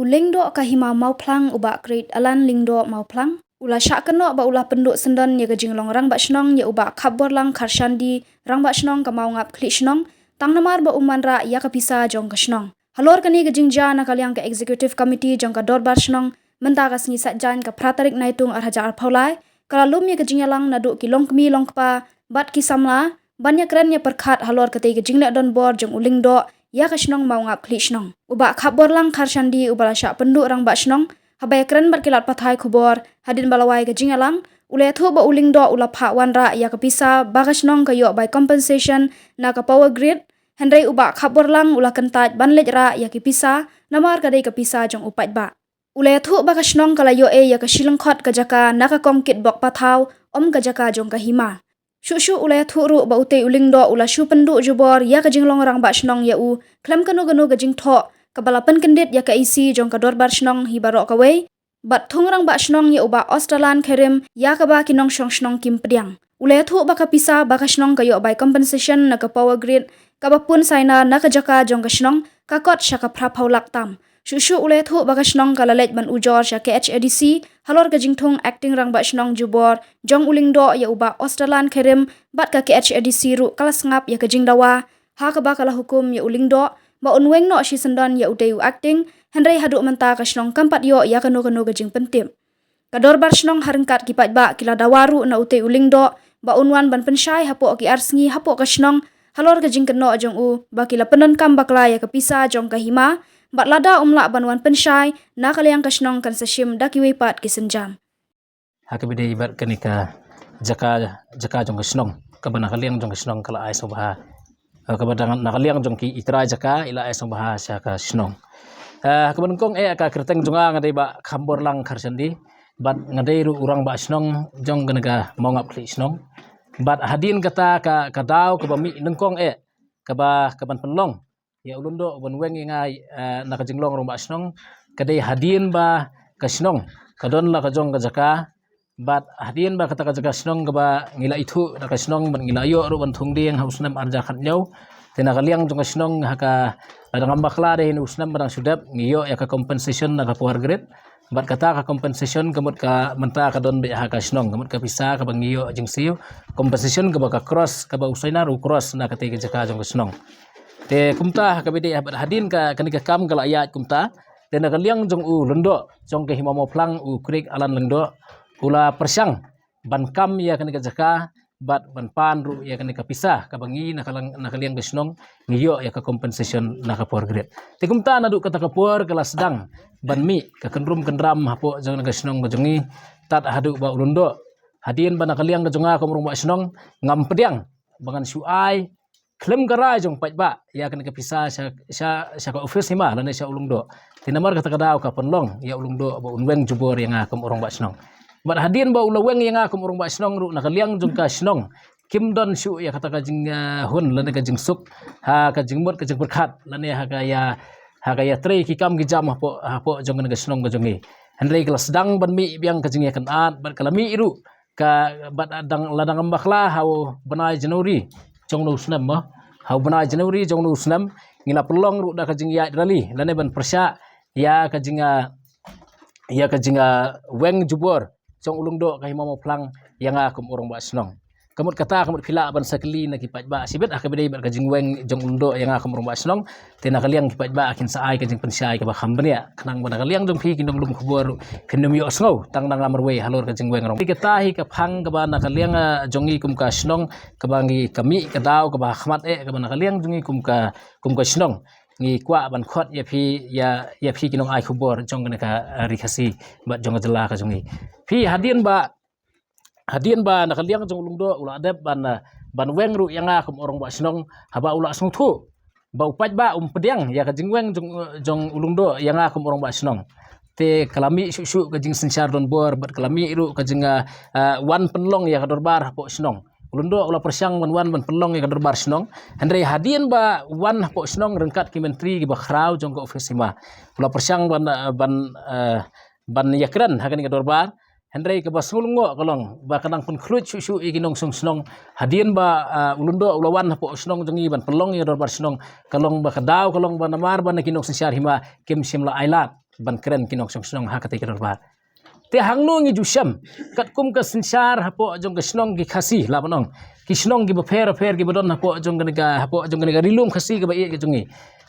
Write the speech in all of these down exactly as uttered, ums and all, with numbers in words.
Lyngdoh ka Hima Mawphlang, u Bah Great Alan Lyngdoh Mawphlang, u la shah kynnoh bad u la pynduh syndon ïa ka jinglong Rangbah Shnong ïa u Bah Khapborlang Kharshandi, Rangbah Shnong ka Mawngap Khlieh Shnong, tang namar ba um wanrah ïa ka pisa jong ka shnong. Halor kane ka jingjia, na ka liang ka Executive Committee jong ka Dorbar Shnong, mynta ka sngi Saitjaiñ ka phra tarik Naitung ar hajar arphew lai, ka la lum ïa ka jingïalang naduh ki longkmie longkpa bad ki samla, ban ïakren ïapyrkhat halor katei ka jingleh donbor jong u Lyngdoh ïa ka shnong Mawngap Khlieh Shnong. U Bah Khapborlang Kharshandi, uba la shah pynduh Rangbah Shnong, haba ïakren bad ki lad pathai khubor hadien ba la wai ka jingïalang, u la ïathuh ba u Lyngdoh u la phah wanrah ïa ka pisa ba ka shnong ka ïoh bai compensation na ka Power Grid, hynrei u Bah Khapborlang u la kyntait ban leit rah ïa ki pisa namar ka dei ka pisa jong u paidbah. U la ïathuh ba ka shnong ka la ïoh ei ïa ka shi lyngkhot ka jaka na ka kong Kitbok Pathaw, ym ka jaka jong ka hima. Shuh shuh u la ïathuh ruh ba utei u Lyngdoh u la shu pynduh jubor ïa ka jinglong Rangbah Shnong ïa u khlem kano kano ka jingthoh, kaba la pynkyndit ïa ka E C jong ka Dorbar Shnong hi baroh kawei, bad thung Rangbah Shnong ïa u Bah Austerland Kherim, ïa kaba ki nongshong shnong kim pdiang. U la ïathuh ba ka pisa ba ka shnong ka ïoh bai compensation na ka Power Grid, kaba pun sainar na ka jaka jong ka shnong, ka kot sha ka phraphew lak tam. Shuh shuh u la ïathuh ba ka shnong ka la leit ban ujor sha K H A D C halor ka jingthung Acting Rangbah Shnong jubor jong u Lyngdoh ïa u Bah Austerland Kherim, bad ka K H A D C ruh ka la sngap ïa ka jingdawa, ha kaba ka la hukum ïa u Lyngdoh ba un weng noh shisyndon ïa utei u Acting, hynrei haduh mynta ka shnong kam pat ïoh ïa kano kano ka jingpyntip. Ka Dorbar Shnong ha ryngkat ki paidbah ki la dawa ruh na utei u Lyngdoh ba un wan ban pynshai hapoh ki ar sngi hapoh ka shnong halor ka jingkynnoh jong u ba ki la pyndonkam bakla ïa ka pisa jong ka hima, bad lada um lah ban wan pynshai, na ka liang ka shnong kan sa shim da kiwei pat ki sienjam. Ha kaba ïadei bad kane ka jaka, jaka jong ka shnong, kaba na ka liang jong ka shnong ka la ai sngewbha, eh, kaba dang na ka liang jong ki trai jaka i la ai sngewbha sha ka shnong. Eh, kaba nyngkong eh ka kyrteng jong nga nga dei Bah Khapborlang Kharshandi, bad nga dei ruh u Rangbah Shnong jong kane ka Mawngap Khlieh Shnong. Bad hadien kata ka, ka daw kaba mih nyngkong eh kaba, kaban pynlong ïa u Lyngdoh ban weng ïa nga, eh, na ka jinglong Rangbah Shnong, ka dei hadien ba ka shnong ka don la ka jong ka jaka, bad hadien ba kata ka jaka shnong kaba ngi la ithuh da ka shnong bad ngi la ïoh ruh ban thung dieng ha u snem ar hajar khathynñiew. Te na ka liang jong ka shnong ha ka, la dang ym bakla, dei ha u snem ba dang shu dep ngi ïoh ïa ka compensation na ka Power Grid. Bad kata ka compensation ka mut ka mynta ka don beit ha ka shnong, ka mut ka pisa kaba ngi ïoh jingsiew, compensation kaba ka cross, kaba u sainar u cross na katei ka jaka jong ka shnong. Te kumta ha kaba ïadei bad hadien ka, kane ka kam ka la ïaid kumta, te na ka liang jong u Lyngdoh jong ka Hima Mawphlang, u Great Alan Lyngdoh, u la pyrshang ban kam ïa kane ka jaka bad ban pan ruh ïa kane ka pisa kaba ngi na ka liang, na ka liang ka shnong ngi ïoh ïa ka compensation na ka Power Grid. Te kumta naduh kata ka por ka la sdang ban mih ka kynrum kynram hapoh jong ka shnong ka jong ngi, tad haduh ba u Lyngdoh, hadien ba na ka liang ka jong nga kum u Rangbah Shnong, ngam pdiang ba ngan shu ai khlem ka rai jong paidbah ïa kane ka pisa sha, sha, sha ka office hima lane sha u Lyngdoh. Te namar kata ka daw ka pynlong ïa u Lyngdoh ba un weng jubor ïa nga kum u Rangbah Shnong. Bad hadien ba u la weng ïa nga kum u Rangbah Shnong ruh, na ka liang jong ka shnong kim don shuh ïa kata ka jing, eh, hun lane ka jingsuk ha ka jingmut ka jingpyrkhat lane ha ka ïa, ha ka ïatrei ki kam ki jam hapoh, hapoh jong kane ka shnong ka jong ngi. Hynrei ka la sdang ban mih biang ka jingïakynad bad ka la mih ruh ka, bad dang, la dang ym bakla ha u bnai January jong u snem, mo, ha u bnai January jong u snem ngi la pynlong ruh da ka jingïaid rally lane ban pyrshah ïa ka jing, ah, ïa ka jing, ah, weng jubor jong u Lyngdoh ka Hima Mawphlang ïa nga kum u Rangbah Shnong. Ka mut kata, ka mut phi lah ban sa kylli na ki paidbah shibit ha kaba ïadei bad ka jingweng jong u Lyngdoh ïa nga kum u Rangbah Shnong. Te na ka liang ki paidbah kin sa ai ka jingpynshai kaba kham bniah, khnang ba na ka liang jong phi ki nonglum khubor phin ym ïohsngew tang na nga marwei halor ka jingweng rong. Te kata hi ka phang kaba na ka liang, ah, jong ngi kum ka shnong, kaba ngi, ka mih ka daw kaba ha khmat eh kaba na ka liang jong ngi kum ka, kum ka shnong ngi kwah ban khot ïa phi, ïa, ïa phi ki nongai khubor jong kane ka, ah, Ri Khasi bad jong ka jylla ka jong ngi. Phi, hadien ba, hadien ba na ka liang jong u Lyngdoh u la dep ban, ah, ban weng ruh ïa nga kum u Rangbah Shnong, haba u la sngewthuh ba u paidbah um pdiang ïa ka jingweng jong, jong u Lyngdoh ïa nga kum u Rangbah Shnong, te ka la mih shuh shuh ka jingsynshar donbor bad ka la mih ruh ka jing, ah, ah, wan pynlong ïa ka dorbar hapoh shnong. U Lyngdoh u la pyrshang ban wan ban pynlong ïa ka dorbar shnong. Hynrei hadien ba wan hapoh shnong ryngkat ki myntri kiba khraw jong ka office hima, u la pyrshang ban, ah, ban, ah, ban ïakren ha kane ka dorbar. Hynrei kaba sngewlyngngoh ka long ba ka nang pynkhluit shuh shuh ïa ki nongshong shnong. Hadien ba, ah, u Lyngdoh u la wan hapoh shnong jong ngi ban pynlong ïa ka dorbar shnong, ka long ba ka daw ka long ba namar ba na ki nongsynshar hima kim shym la ailad ban kren ki nongshong shnong ha katei ka dorbar. Te hangno ngi ju shem katkum ka synshar hapoh jong ka shnong ki Khasi, lah ban ong ki shnong kiba pher pher kiba don hapoh jong kane ka, hapoh jong kane ka Ri Lum Khasi kaba ïeit ka jong ngi,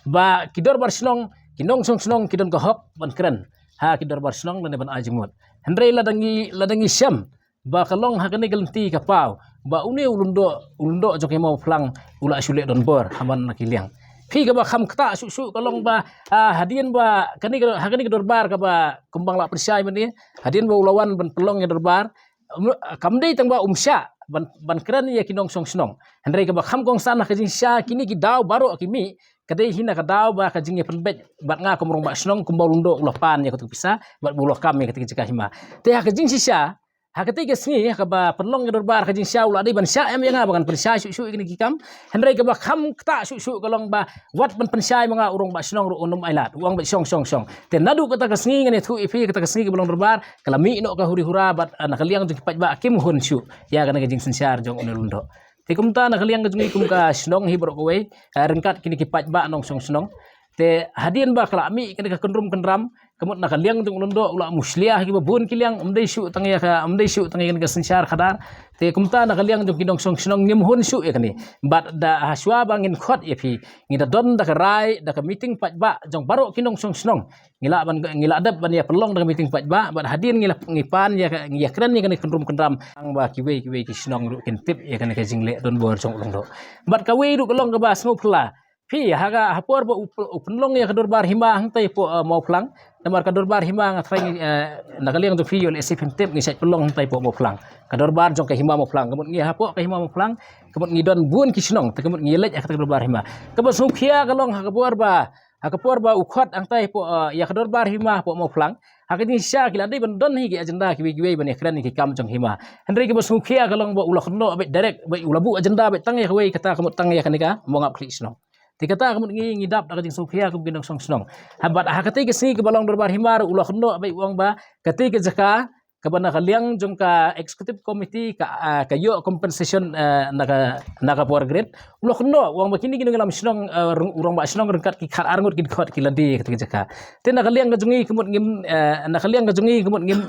ba ki dorbar shnong, ki nongshong shnong ki don ka hok ban kren ha ki dorbar shnong lane ban ai jingmut. Hynrei lada ngi, lada ngi shem ba ka long ha kane ka lynti ka paw ba une u lyngdoh, u lyngdoh jong ka Hima Mawphlang u la shu leh donbor ha man la ki liang. Phi, kaba kham ktah shuh shuh ka long ba, ah, hadien ba kane ka, ha kane ka dorbar kaba kumba nga la pynshai mynne, hadien ba u la wan ban pynlong ïa dorbar, um, kam dei tang ba um shah ban, ban kren ïa ki nongshong shnong. Hynrei kaba kham kongsan ha ka jingshisha kine ki daw baroh ki mih, ka dei hi na ka daw ba ka jingïapynbeit bad nga kum u rangbah shnong, kumba u lyngdoh u la pan ïa katu ka pisa bad ba u la kam ïa katu ka jaka hima. Te ha ka jingshisha, ha katei ka sngi, ha kaba pynlong ïa dorbar, ka jingshisha u la dei ban shah em ïa nga ba ngan pynshai shuh shuh ïa kine ki kam. Hynrei kaba kham ktah shuh shuh ka long ba wat ban pynshai ma nga, u rangbah shnong ruh un ym ailad, u ong ba shong shong shong. Te naduh kata ka sngi ngan ïathuh ïa phi, kata ka sngi kaba long dorbar ka la mih noh ka huri hura bad, ah, na ka liang jong ki paidbah kim hun shuh ïa kane ka jingsynshar jong une u lyngdoh. Te kumta na ka liang ka jong ngi kum ka shnong hi baroh kawei, eh, ryngkat kine ki paidbah nongshong shnong. Te hadien ba ka la mih kane ka kynrum kynram, ka mut na ka liang jong u lyngdoh u la mushlia ha kiba bun ki liang, ym dei shuh tang ïa ka, ym dei shuh tang ïa kane ka synshar khadar. Te kumta na ka liang jong ki nongshong shnong ngim hun shuh ïa kane. Bad da ha shuwa ba ngin khot ïa phi, ngi da don da ka rai, da ka meeting paidbah jong baroh ki nongshong shnong. Ngi lah ban, ngi lah dep ban ïa pynlong da ka meeting paidbah, bad hadien ngi lah, ngi pan ïa ka, ngi ïa kren ïa kane ka kynrum kynram, tang ba kiwei kiwei ki shnong ruh kin tip ïa kane ka jingleh donbor jong u lyngdoh. Bad kawei ruh ka long kaba sngewphylla. Phi, ha ka, ha por ba u, u pynlong ïa ka dorbar hima hangtai hapoh, eh, Mawphlang. Namar ka dorbar hima nga tharai, eh, na ka liang jong phi ïoh lehse phim tip, ngi shait pynlong hangtai hapoh Mawphlang. Ka dorbar jong ka Hima Mawphlang, ka mut ngi hapoh ka Hima Mawphlang, ka mut ngi don bun ki shnong, te ka mut ngi leit ha kata ka dorbar hima. Kaba sngewkhia ka long ha ka por ba, ha ka por ba u khot hangtai hapoh, eh, ïa ka dorbar hima hapoh Mawphlang, ha ka jingshisha ki la dei ban don hi ki agenda kiwei kiwei ban ïa kren ïa ki kam jong hima. Hynrei kaba sngewkhia ka long ba u la kynnoh beit direct, beit u la buh agenda beit tang ïa kawei, kata ka mut tang ïa kane ka Mawngap Khlieh Shnong. Te kata ka mut ngi, ngi dap da ka jingsngewkhia kum ki nongshong shnong. Ha, bad ha katei ka sngi kaba long dorbar hima ruh u la kynnoh beit u ong ba katei ka jaka kaba na ka liang jong ka executive committee ka, ah, ka ïoh compensation, eh, na ka, na ka power grid. U la kynnoh u ong ba kine ki nongïalam shnong, eh, rong-, u rangbah shnong ryngkat ki khatar ngut ki dkhot ki la die katei ka jaka. Te na ka liang ka jong ngi ka mut ngim, eh, na ka liang ka jong ngi ka mut ngim,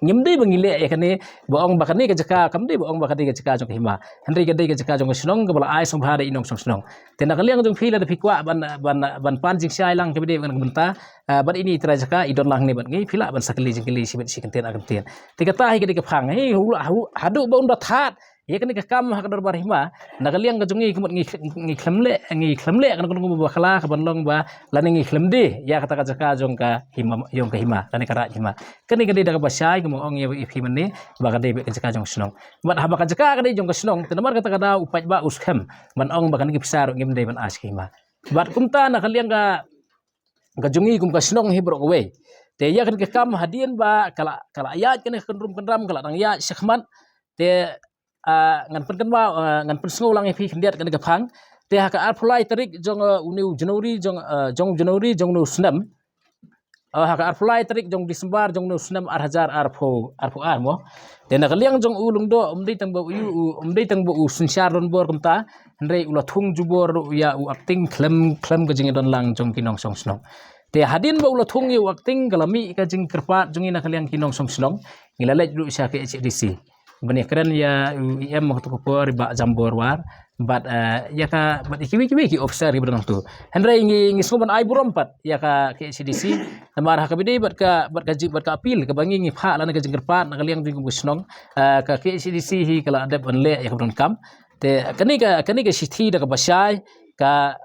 ngim dei ba ngi leh ïa kane ba ong ba kane ka jaka, kam dei ba ong ba kane ka jaka jong ka hima. Hynrei ka dei ka jaka jong ka shnong kaba la ai sngewbha da i nongshong shnong. Te na ka liang jong phi lada phi kwah ban, ban, ban pan jingshai lang kaba dei ban ka bynta, ah, bad ine i trai jaka i don lang ne bad ngi, phi lah ban sa kylli jingkylli shibit shi kyntien ar kyntien. Te kata hi ka dei ka phang. Hi, hula, hu, haduh ba un da thad ïa kane ka kam ha ka dorbar hima, na ka liang ka jong ngi ka mut ngi, ngi khlem leh, ngi khlem leh kane ka nongba bakla ka ban long ba lane ngi khlem die ïa kata ka jaka jong ka hima, jong ka hima, lane ka raid hima. Kane ka dei da kaba shai, kumba ong ïa phi mynne ba ka dei beit ka jaka jong shnong. Bad haba ka jaka ka dei jong ka shnong, te namar kata ka daw u paidbah u skhem ban ong ba kane ka pisa ruh ngim dei ban ai sha ka hima. Bad kumta na ka liang ka, ka jong ngi kum ka shnong hi baroh kawei. Te ïa kane ka kam hadien ba ka la, ka la ïaid kane ka kynrum kynram, ka la dang ïaid shakhmat. Te, ah, ngan pynkynmaw, ah, ngan pynsngew lang ïa phi khyndiat kane ka phang. Te ha ka arphew lai tarik jong, ah, une u January jong, ah, jong January jong une u snem. Ah, ha ka arphew lai tarik jong December jong une u snem ar hajar arphew, arphew ar mo. Te na ka liang jong u lyngdoh, ym dei tang ba u ïoh, u, ym dei tang ba u synshar donbor kumta, hynrei u la thung jubor ruh ïa u acting khlem, khlem ka jingdon lang jong ki nongshong shnong. Te hadien ba u la thung ïa u acting ka la mih ka jingkyrpad jong ngi na ka liang ki nongshong shnong, ngi la leit ruh sha ka K H A D C ban ïa kren ïa u E M ha katu ka por, i Bah Jambor War, bad, eh, ïa ka, bad ïa kiwei kiwei ki officer kiba don hangtu. Hynrei ngi, ngi sngew ban ai burom pat ïa ka K H A D C, namar ha kaba ïadei bad ka, bad ka jing, bad ka appeal kaba ngi, ngi phah lane ka jingkyrpad na ka liang jong ka shnong, eh, ka K H A D C hi ka la dep ban leh ïa kaba donkam. Te kane ka, kane ka shithi da kaba shai ka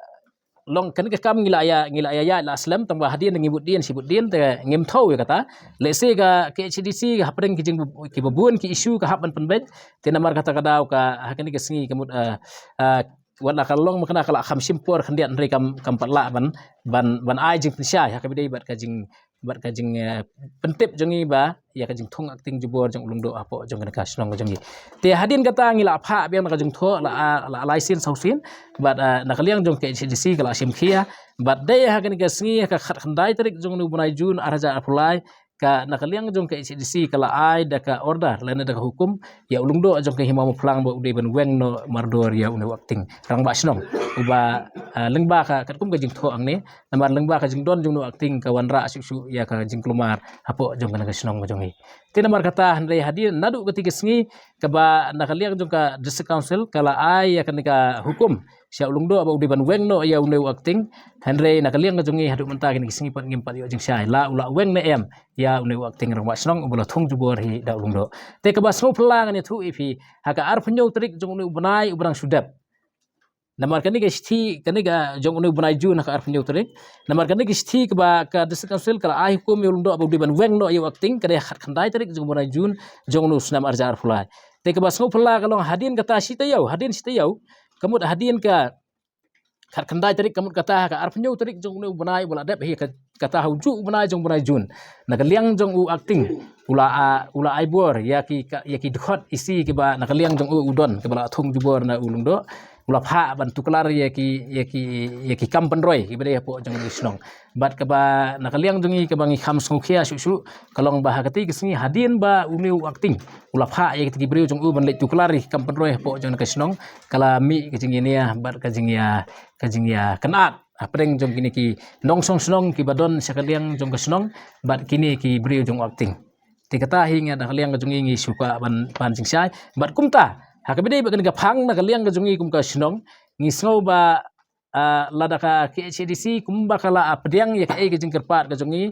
long, kane ka kam ngi la ïa, ngi la ïa, ïa la slem, tang ba hadien ngi bud dien shi bud dien te ngim thaw ïa kata. Lehse ka K H A D C hapdeng ki jing kiba bun ki issue ka hap ban pynbeit. Te namar kata ka daw ka ha kane ka sngi ka mut, eh, eh, wat la ka long ma kane ka la kham shim por khyndiat, hynrei kam, kam pat lah ban, ban, ban ai jingpynshai ha kaba ïadei bad ka jing, bad ka jing, eh, pyntip jong ngi ba ïa ka jingthung acting jubor jong u lyngdoh hapoh jong kane ka shnong ka jong ngi. Te hadien kata ngi la phah biang na ka jingthoh la, ah, la lai sien saw sien, bad, ah, na ka liang jong ka K H A D C ka la shim khia, bad dei ha kane ka sngi ha ka khatkhyndai tarik jong une u bnai June ar hajar arphew lai, ka na ka liang jong ka H A D C ka la ai da ka order lane da ka hukum ïa u lyngdoh jong ka Hima Mawphlang ba u dei ban weng noh mardor ïa une u acting rangbah shnong uba, ah, lyngba ka katkum ka jingthoh hangne, namar lyngba ka jingdon jong une u acting ka wanrah shuh shuh ïa ka jingkulmar hapoh jong kane ka shnong ka jong ngi. Te namar kata hynrei hadien naduh katei ka sngi kaba na ka liang jong ka District Council ka la ai ïa kane ka hukum sha u lyngdoh ba u dei ban weng noh ïa une u acting. Hynrei na ka liang ka jong ngi haduh mynta kine ki sngi pat ngim pat ïoh jingshai la u la weng ne em ïa une u acting rangbah shnong uba la thung jubor hi da u lyngdoh. Te kaba sngewphylla ngan ïathuh ïa phi, ha ka arphew hynñiew tarik jong une u bnai uba dang shu dep, namar kane ka shithi kane ka jong une u bnai June ha ka arphew hynñiew tarik. Namar kane ka shithi kaba ka District Council ka la ai hukum ïa u lyngdoh ba u dei ban weng noh ïa u acting ka dei ha ka khatkhyndai tarik jong u bnai June jong une u snem ar hajar arphew lai. Te kaba sngewphylla ka long hadien kata shi taïew, hadien shi taïew, ka mut hadien ka khatkhyndai tarik, ka mut kata ha ka arphew hynñiew tarik jong une u bnai uba la dep hi, ka kata ha u juh u bnai jong u bnai June, na ka liang jong u acting u la, ah, u la ai bor ïa ki ka, ïa ki dkhot isi kiba na ka liang jong u u don kiba la thung jubor na u lyngdoh, u la phah ban tuklar ïa ki, ïa ki, ïa ki kam pynroi kiba dei hapoh jong une u shnong. Bad kaba na ka liang jong ngi kaba ngi kham sngewkhia shuh shuh ka long ba ha katei ka sngi hadien ba une u acting u la phah ïa kitei ki briew jong u ban leit tuklar ïa ki kam pynroi hapoh jong une ka shnong, ka la mih ka jingïania bad ka jingïa, ka jingïakynad hapdeng jong kine ki nongshong shnong kiba don sha ka liang jong ka shnong bad kine ki briew jong u acting. Te kata hi nga na ka liang ka jong ngi ngi shu kwah ban pan jingshai. Bad kumta ha kaba dei bad kane ka phang na ka liang ka jong ngi kum ka shnong, ngi sngew ba, ah, lada ka K H A D C kumba ka la, ah, pdiang ïa kaei ka jingkyrpad ka jong ngi,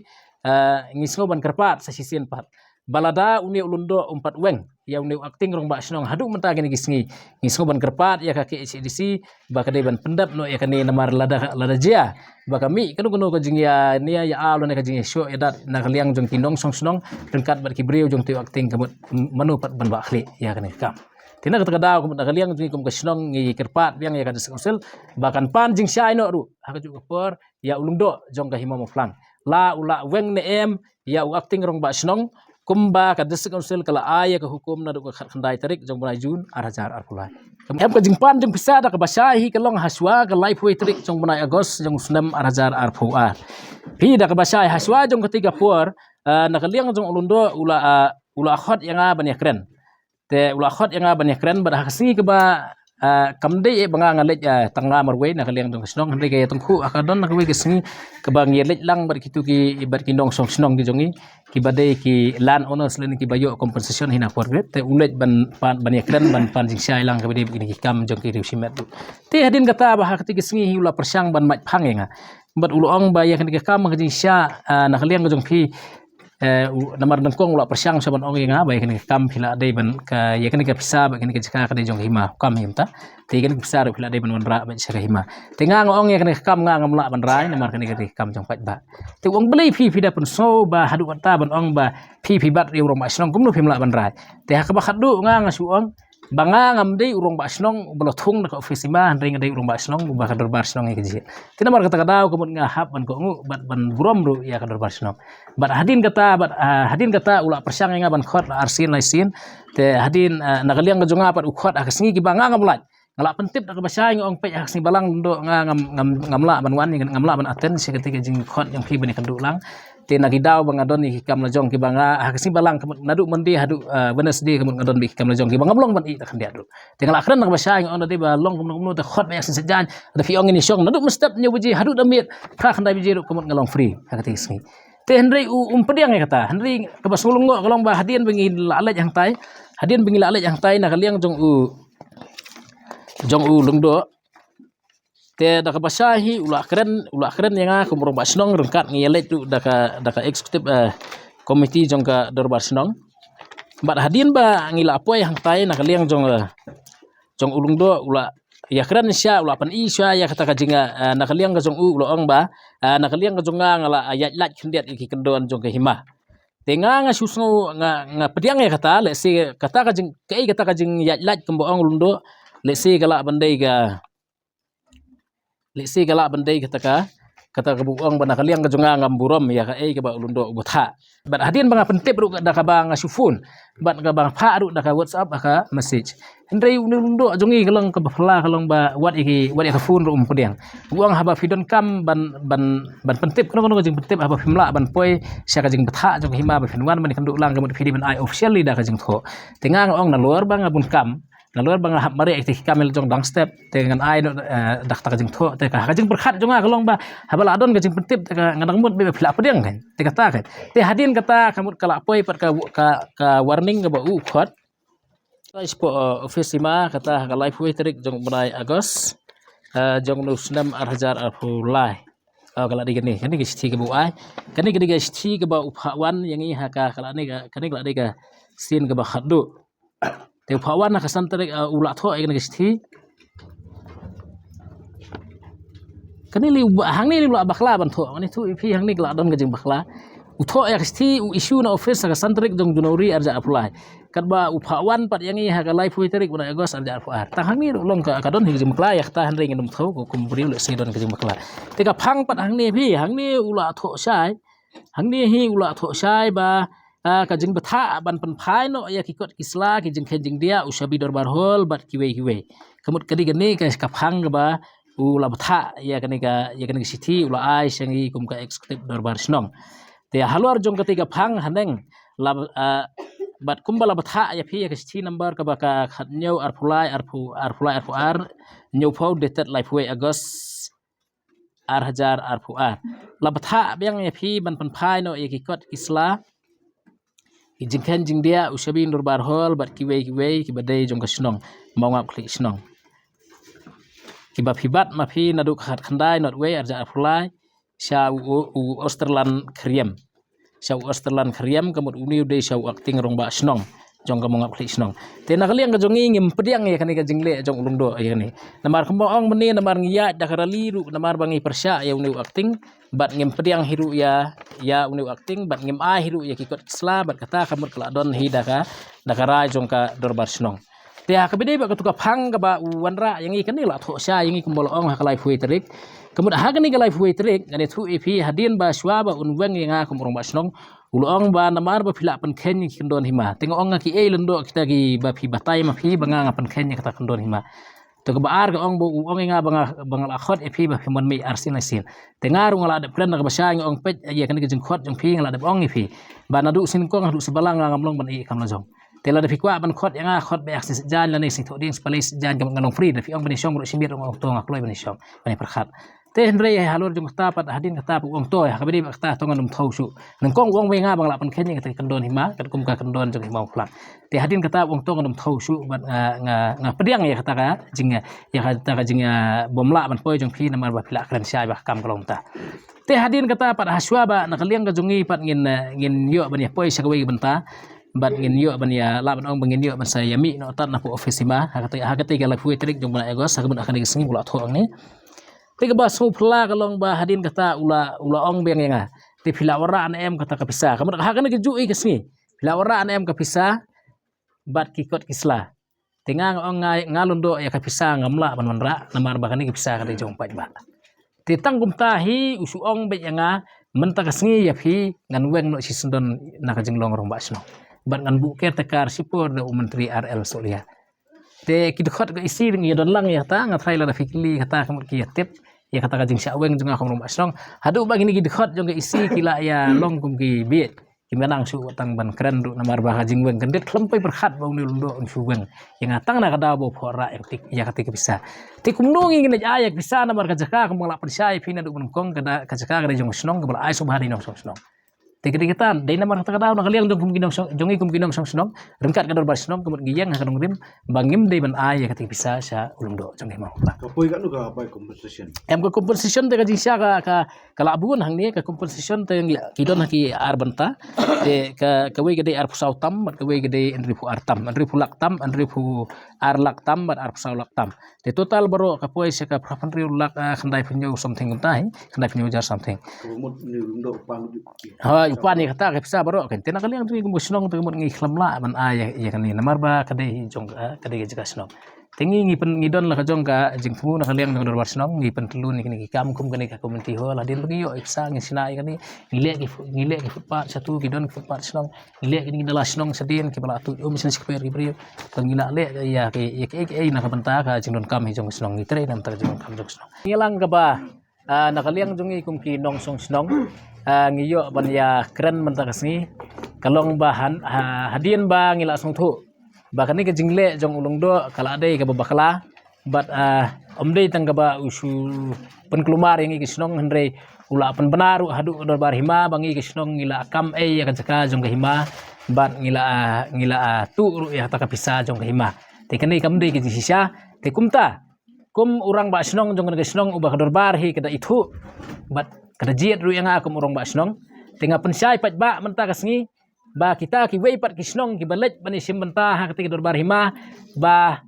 ah, ngi sngew ban kyrpad sa shisien pat ba lada une u lyngdoh um pat weng ïa une u acting rangbah shnong haduh mynta kine ki sngi, ngi sngew ban kyrpad ïa ka K H A D C ba ka dei ban pyndep noh ïa kane, namar lada, lada jia ba ka mih kano kano ka jingïania ïa aw lane ka jingïashoh ïa dat na ka liang jong ki nongshong shnong ryngkat bad ki briew jong utei u acting, ka mut mano pat ban wah khlieh ïa kane ka kam. Te na kata ka daw ka mut na ka liang jong ngi kum ka shnong ngi kyrpad biang ïa ka District Council ba kan pan jingshai noh ruh ha kajuh ka por ïa u lyngdoh jong ka Hima Mawphlang, la u la weng ne em ïa u acting rangbah shnong kumba ka District Council ka la ai ïa ka hukum naduh ka khatkhyndai tarik jong u bnai June ar hajar arphew lai. Em, ka jingpan jong pisa da kaba shai hi ka long hashwa ka laiphew tarik jong u bnai August jong u snem ar hajar arphew ar. Phi, da kaba shai hashwa jong katei ka por, ah, na ka liang jong u lyngdoh u la, ah, u la khot ïa nga ban ïakren. Te u la khot ïa nga ban ïakren bad ha ka sngi kaba, ah, kam dei eh ba nga nga leit, ah, tang nga marwei na ka liang jong ka shnong, hynrei ka ïatyngkhuh ha ka don na kawei ka sngi kaba ngi ïaleit lang bad kitu ki, bad ki nongshong shnong ki jong ngi kiba dei ki land owners lane kiba ïoh compensation hi na Power Grid. Te u leit ban pan, ban ïakren ban pan jingshai lang kaba dei bad kine ki kam jong ki riew shimet. Te hadien kata ba ha katei ka sngi hi u la pyrshang ban mad phang ïa nga bad u la ong ba ïa kane ka kam ka jingshai, ah, na ka liang ka jong phi, eh, u, namar nyngkong u la pyrshang sha ban ong ïa nga ba ïa kane ka kam phi la dei ban ka, ïa kane ka pisa bad kane ka jaka ka dei jong ka hima, kam hi mynta. Te ïa kane ka pisa ruh phi la dei ban wanrah bad sha ka hima. Te nga nga ong ïa kane ka kam nga ngam lah ban rai namar kane ka dei ka kam jong paidbah. Te u ong balei phi, phi da pynsngew ba haduh katta ban ong ba phi, phi bat ïa u rangbah shnong, kumno phim lah ban rai? Te ha kaba khatduh nga nga shu ong ba nga ngam dei u rangbah shnong uba la thung na ka office hima, hynrei nga dei u rangbah shnong uba ka dorbar shnong ïa ka jia. Te namar kata ka daw ka mut nga hap ban kohnguh bad ban burom ruh ïa ka dorbar shnong. Bad hadien kata, bad, ah, hadien kata u la pyrshang ïa nga ban khot la arsien laisien. Te hadien, ah, na ka liang ka jong nga pat u khot ha ka sngi kiba nga ngam lait. Nga la pyntip da kaba shai nga ong peit ha ka sngi balang lyngdoh nga ngam, ngam, ngam lah ban wan, ngam lah ban attend sha katei ka jingkhot jong phi ban ïakynduh lang. Te na ki daw ba nga don ïa ki kam la jong kiba nga ha ka sngi balang ka mut naduh Monday haduh, ah, Wednesday ka mut nga don bad ki kam la jong kiba ngam long ban ïeh da khyndiat ruh. Te nga la kren na kaba shai nga ong da dei ba long kumno kumno te khot ba ïa ka sngi Saitjaiñ. Da phi ong ngin ïa shong naduh mynstep hynñiew baje haduh da miet phra khyndai baje ruh ka mut nga long free ha katei ka sngi. Te hynrei u, um pdiang ïa kata, hynrei kaba sngewlyngngoh ka long ba hadien ba ngi la leit hangtai, hadien ba ngi la leit hangtai na ka liang jong u, jong u lyngdoh. Te da kaba shai hi u la kren, u la kren ïa nga kum u rangbah shnong ryngkat ngi ïaleit ruh da ka, da ka executive, eh, committee jong ka dorbar shnong. Bad hadien ba ngi la poi hangtai na ka liang jong, eh, jong u lyngdoh u la ïakren sha, u la pyni sha ïa kata ka jing, eh, na ka liang ka jong u u la ong ba, eh, na ka liang ka jong nga nga la, eh, ïaid lait khyndiat ïa ki kyndon jong ka hima. Te nga nga shu sngew nga, nga pdiang ïa kata, lehse kata ka jing, kaei kata ka jingïaid lait kumba ong u lyngdoh, lehse ka lah ban dei ka, lehse ka lah ban dei kata ka, kata kaba u ong ba na ka liang ka jong nga ngam burom ïa kaei kaba u lyngdoh u bthah. Bad hadien ba nga pyntip ruh da kaba nga shu phone bad kaba nga phah ruh da ka WhatsApp ha ka message. Hynrei une u lyngdoh jong ngi ka long kaba phylla, ka long ba wat ïa ki, wat ïa ka phone ruh um pdiang. U ong haba phi donkam ban, ban, ban pyntip kano kano ka jingpyntip, haba phim lah ban poi sha ka jingbthah jong ka hima ba phin wan ban ïakynduh lang, ka mut phi dei ban ai officially da ka jingthoh. Te nga nga ong nalor ba nga bun kam, nalor ba nga hap mareh ïa ki kam ïa la jong dang step, te ngan ai noh, eh, da kata ka jingthoh. Te ka, ka jingpyrkhat jong nga ka long ba haba la don ka jingpyntip te ka, nga dang mut ba phi lah pdiang kan. Te kata kan. Te hadien kata ka mut ka la poi pat ka, ka, ka warning kaba u khot. Ka shu poi, eh, office hima kata ha ka laiphew tarik jong u bnai August, eh, jong une u snem ar hajar arphew lai. Oh, ka la dei kane, kane ka shithi kaba u ai. Kane ka dei ka shithi kaba u phah wan ïa ngi ha ka, ka la dei ka, kane ka la dei ka sien kaba khatduh. Te u phah wan ha ka san tarik, eh, u la thoh ïa kane ka shithi. Kane lei u ba, hangne lei u la bakla ban thoh. Ngan ïathuh ïa phi hangne ka la don ka jingbakla. U thoh ïa ka shithi, u issue na office ha ka san tarik jong January ar hajar arphew lai. Katba u phah wan pat ïa ngi ha ka laiphew tarik u bnai August ar hajar arphew ar. Tang hangne ruh long ka, ka don hi ka jingbakla ïa kata, hynrei ngin ym thew, ko kum briew lehse don ka jingbakla. Te ka phang pat hangne phi, hangne u la thoh shai. Hangne hi u la thoh shai ba, ah, ka jingbthah ban pynphai noh ïa ki kot ki sla, ki jingkheiñ jingdiah, u shabi dorbar hall bad kiwei kiwei. Ka mut ka dei kane ka, ka phang kaba u la bthah ïa kane ka, ïa kane ka shithi, u la ai sha ngi kum ka executive dorbar shnong. Te halor jong kata ka phang haneng la, ah, bad kumba la bthah ïa phi ïa ka shithi number kaba ka khathynñiew arphew lai, arphew, arphew lai, arphew ar, hynñiewphew, dated laiphew August ar hajar arphew ar. La bthah biang ïa phi ban pynphai noh ïa ki kot ki sla, ki jingkheiñ jingdiah, u shabi dorbar hall bad kiwei kiwei kiba dei jong ka shnong Mawngap Khlieh Shnong. Kiba phi bat ma phi naduh ka khatkhyndai nod wei ar hajar arphew lai sha u, u, u Austerland Kyriem. Sha u Austerland Kyriem, ka mut une u dei sha u acting rangbah shnong jong ka Mawngap Khlieh Shnong. Te na ka liang ka jong ngi ngim pdiang ïa kane ka jingleh jong u lyngdoh ïa kane. Namar kumba ong mynne, namar ngi ïaid da ka rally ruh namar ba ngi pyrshah ïa une u acting, bad ngim pdiang hi ruh ïa, ïa une u acting, bad ngim ai hi ruh ïa ki kot ki sla, bad kata ka mut ka la don hi da ka, da ka rai jong ka dorbar shnong. Te ha kaba dei bad katu ka phang kaba u wanrah ïa ngi, kane la thoh shai ïa ngi kumba la ong ha ka laiphew tarik. Ka mut ha kane ka laiphew tarik ngan ïathuh ïa phi, hadien ba shuwa ba un weng ïa nga kum u rangbah shnong, u la ong ba namar ba phi lah pynkheiñ ïa ki kyndon hima. Te nga ong, nga kiei lyngdoh kita kiba phi batai ma phi ba nga nga pynkheiñ ïa kata ka kyndon hima. Te kaba ar ka ong ba u ong ïa nga ba nga, ba nga la khot ïa phi ba phim wan mih arsien laisien. Te nga ruh nga la dep kren na kaba shai, nga ong peit ïa kane ka jingkhot jong phi, nga la dep ong ïa phi ba naduh shi nyngkong haduh shi balang nga ngam long ban ïeh kam lajong. Te lada phi kwah ban khot ïa nga, khot beit ha ka sngi Saitjaiñ lane sngi Thohdieng, shi palei Saitjaiñ, ka mut ngan long free. Da phi ong ban ïashong ruh, shim ïa ruh nga ong to, nga kloi ban ïashong, ban ïapyrkhat. Te hynrei halor jong kata pat, hadien kata pat u ong to, ha kaba dei bad kata to ngan ym thew shuh. Nyngkong u ong ba ïa nga ba nga lah pynkheiñ ïa kata ka kyndon hima, katkum ka kyndon jong ka hima u phlang. Te hadien kata u ong to ngan ym thew shuh bad nga, nga, nga pdiang ïa kata ka jing, ïa kata ka jing, ah, bym lah ban poi jong phi namar ba phi lah kren shai ba ka kam ka long mynta. Te hadien kata pat ha shuwa ba na ka liang ka jong ngi pat ngin, eh, ngin ïoh ban ïa poi sha kawei ka bynta. Bad ngin ïoh ban ïa, lah ban ong ba ngin ïoh ban sa ïa mih noh tad na pdeng office hima ha kata, ha kata ka laiphew tarik jong u bnai August, ha ka bynta kane ka sngi ba u la thoh hangne. Te kaba sngewphylla ka long ba hadien kata u la, u la ong biang ïa nga, te phi la wanrah ne em kata ka pisa? Ka mut ha kane kajuh ka sngi phi la wanrah ne em ka pisa bad ki kot ki sla? Te nga nga ong nga, nga lyngdoh ïa ka pisa ngam lah ban wanrah namar ba kane ka pisa ka dei jong u paidbah. Te tang kumta hi u shu ong beit ïa nga, mynta ka sngi ïa phi ngan weng noh shisyndon na ka jinglong rangbah shnong. Bad ngan buh caretaker shipor da u Myntri R L Sohliya. Te ki dkhot ka E C ngi ïa don lang ïa kata, nga tharai lada phi kylli kata ka mut ki ïa tip ïa kata ka jingshah weng jong nga kum u rangbah shnong. Haduh ba kine ki dkhot jong ka E C ki la ïa long kum ki bieit, kim ïa nang shuh tang ban kren ruh namar ba ka jingweng kyndit khlem poi pyrkhat ba une u lyngdoh un shu weng ïa nga tang na ka daw ba u phoh rah ïa kata, ïa kata ka pisa. Te kumno ngi ngin ai ïa ka pisa namar ka jaka kumba nga la pynshai ïa phi naduh ba nyngkong, ka da, ka jaka ka dei jong ka shnong, kaba la ai sngewbha dei nongshong shnong. Te ka dei kata, dei namar kata ka daw na ka liang jong kum ki nongshong, jong ngi kum ki nongshong shnong, ryngkat ka dorbar shnong, ka mut ngi ïeng ha ka nongrim ba ngim dei ban ai ïa kata ka pisa sha u lyngdoh jong ngi mo. Ka poi katno ka bai compensation? Em, ka compensation te ka jingshisha ka, ka, ka la bun hangne, ka compensation te ngi, ki don ha ki ar bynta. Te ka, kawei ka dei arphew saw tam bad kawei ka dei hynriewphew ar tam, hynriewphew lak tam, hynriewphew ar lak tam bad arphew saw lak tam. Te total baroh ka poi sha ka phra phew hynriew lak, ah, khyndaiphew hynñiew something kumta hi, khyndaiphew hynñiew hajar something. Ka mut une u lyngdoh u pan. Ha, u pan ïa kata ka pisa baroh kan. Te na ka liang jong ngi kum ka shnong te ka mut ngi khlem lah ban ai ïa, ïa kane namar ba ka dei hi jong, ah, ka dei ka jaka shnong. Te ngi ngi pyn ngi don la ka jong ka jingthmu na ka liang jong ka dorbar shnong, ngi pyntylun ïa kine ki kam kum kane ka community hall, hadien ba ngi ïoh ïa ka pisa ngi shna ïa kane, ngi leh ki fu- ngi leh ki footpath shatu, ki don ki footpath shnong, ngi leh kine ki nala shnong shadien kiba la tuid um shen shikper ki briew. To ngi la leh ïa ki ïa ki ei ki ei na ka bynta ka jingdonkam hi jong ka shnong, ngi trei na ka bynta ka jingdonkam jong ka shnong. Ngi lang kaba Ah, na ka liang jong ngi kum ki nongshong shnong, ah, ngi ïoh ban ïa kren mynta ka sngi ka long ba han- ha- hadien ba ngi la sngewthuh ba kane ka jingleh jong u Lyngdoh ka la dei kaba bakla, bad ah, ym dei tang kaba u shu pynkulmar ïa ngi ki shnong, hynrei u la pynbna ruh haduh ka dorbar hima ba ngi ki shnong ngi la kam ei ïa ka jaka jong ka hima, bad ngi la ah, ngi la ah, tuh ruh ïa kata ka pisa jong ka hima. Te kane kam dei ka jingshisha. Te kumta kum u rangbah shnong jong kane ka shnong uba ka dorbar hi ka da ithuh bad ka da jied ruh ïa nga kum u rangbah shnong. Te nga pynshai paidbah mynta ka sngi ba kita kiwei pat ki shnong kiba leit ban ïashim bynta ha kata ka dorbar hima ba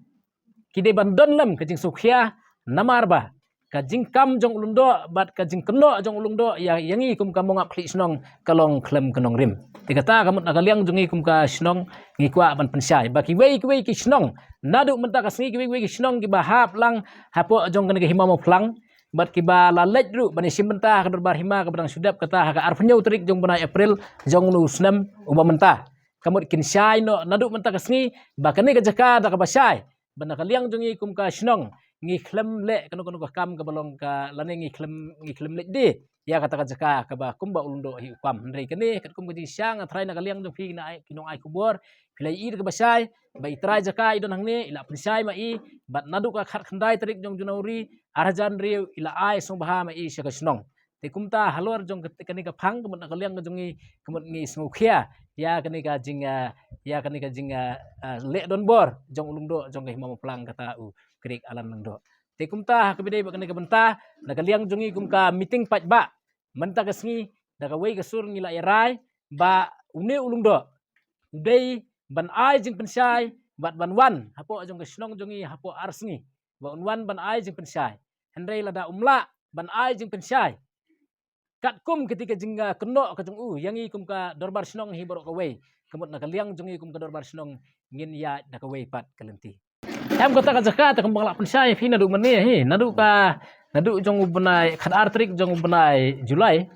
ki dei ban don lem ka jingsngewkhia, namar ba ka jingkam jong u Lyngdoh bad ka jingkynnoh jong u Lyngdoh ïa ïa ngi kum ka mongap khlieh shnong ka long khlem ka nongrim. Te kata ka mut na ka liang jong ngi kum ka shnong ngi kwah ban pynshai ba kiwei kiwei ki shnong naduh mynta ka sngi kiwei kiwei ki shnong kiba hap lang hapoh jong kane ka hima Mawphlang bad kiba la leit ruh ban ïashim bynta ha ka dorbar hima kaba dang shu dep kata ha ka arphew hynñiew tarik jong u bnai April jong u snem uba mynta. Ka mut kin shai noh naduh mynta ka sngi ba kane ka jaka da kaba shai ba na ka liang jong ngi kum ka shnong ngi khlem leh kano kano ka kam kaba long ka lane ngi khlem ngi khlem leh de ïa kata ka jaka kaba kumba u Lyngdoh hi u kam. Hynrei kane katkum ka jingshisha nga tharai na ka liang jong phi na ai ki nong ai khubor phi la ïohi da kaba shai ba i trai jaka i don hangne i la pynshai ma i bad naduh ka khatkhyndai tarik jong January ar hajar hynriew i la ai sngewbha ma i sha ka shnong. Te kumta halor jong ka- kane ka phang ka mut na ka liang ka jong ngi ka mut ngi sngewkhia ïa kane ka jing ah, ïa kane ka jing ah, ah, leh donbor jong u Lyngdoh jong ka hima Mawphlang kata u Krik Alan Lyngdoh. Te kumta ha kaba dei ba kane ka bynta na ka liang jong ngi kum ka meeting paidbah mynta ka sngi da kawei ka sur ngi la ïarai ba une u Lyngdoh u dei ban ai jingpynshai bad ban wan hapoh jong ka shnong jong ngi hapoh ar sngi ba un wan ban ai jingpynshai. Hynrei lada um lah ban ai jingpynshai katkum kata ka jing ah, kynnoh ka jong u ïa ngi kum ka dorbar shnong hi baroh kawei ka mut na ka liang jong ngi kum ka dorbar shnong ngin ïaid da kawei pat ka lynti. Em kata ka jaka te kumba nga la pynshai phi naduh mynne hi naduh ka naduh jong u bnai khatar tarik jong u bnai July.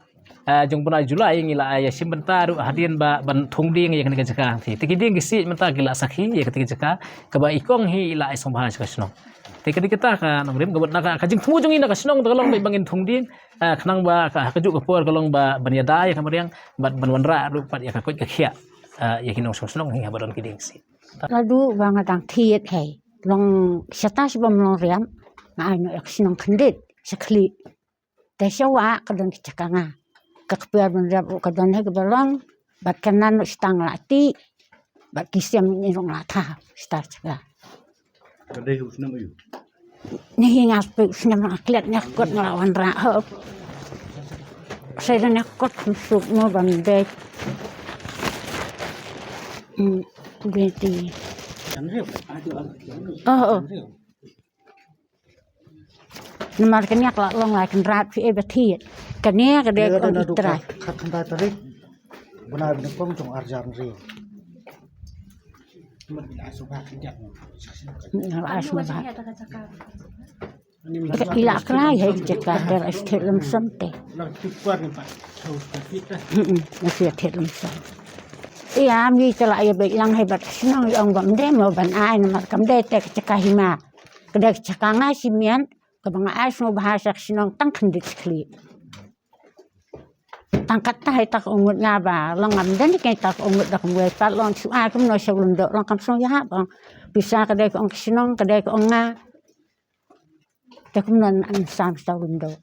Ah, jong u bnai July ngi la ïashim bynta ruh hadien ba ban thung dieng ïa kane ka jaka. Te ki dieng ki siej mynta ki la sakhi ïa kata ka jaka kaba i kong hi i la ai sngewbha sha ka shnong. Te ka dei kata ka nongrim ka mut na ka jingthmu jong ngi na ka shnong te ka long ba ngin thung dieng ah, khnang ba ka ha kajuh ka por ka long ba ban ïada ïa ka mariang bad ban wanrah ruh pat ïa ka koit ka khiah ah, ïa ki nongshong shnong hi haba don ki dieng ki siej. Ladu ba nga dang thied hei long shata shi bym long riam nga ai noh ïa ka shnong khyndiat sha khlieh. Te sha wah ka don ki jaka nga ka kper ban riam ruh ka don hei kaba long bad ka nan ruh shata nga la tih bad ki sem ni ruh nga la thaw shata jaka. Ka dei u snem aïu? Ni hi nga spek u snem nga klet nga kot nga la wanrah hop. Sa ïa nga kot suk mo ban dei. Hmm, dei ti. Oh, oh. Namar kane ka la long la kynrad phi e ba thied. Kane ka dei ka ong i trai. Khatkhyndai tarik bnai bnai kong jong ar hajar hynriew. Ila krai hei jaka der ai stet lem som te. Nasi stet lem som. Ïa mi te la ïa beit lang hei bad shnong ïa ong bam de mo ban ai namar kam de te ka jaka hima. Ka dei ka jaka nga shi mian kaba nga ai sngewbha sha ka shnong tang khyndiat shi khlieh. Tang kata hei tak ungut nga ba long ngam den ki tak ungut dak mwe pat long shu ai kumno sha u Lyngdoh long kam sngewbha ong pisa ka dei ka ong ka shnong ka dei ka ong nga. Te kumno an sam sha u Lyngdoh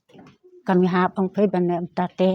kam ïahap ong phi ban ne ym ta te.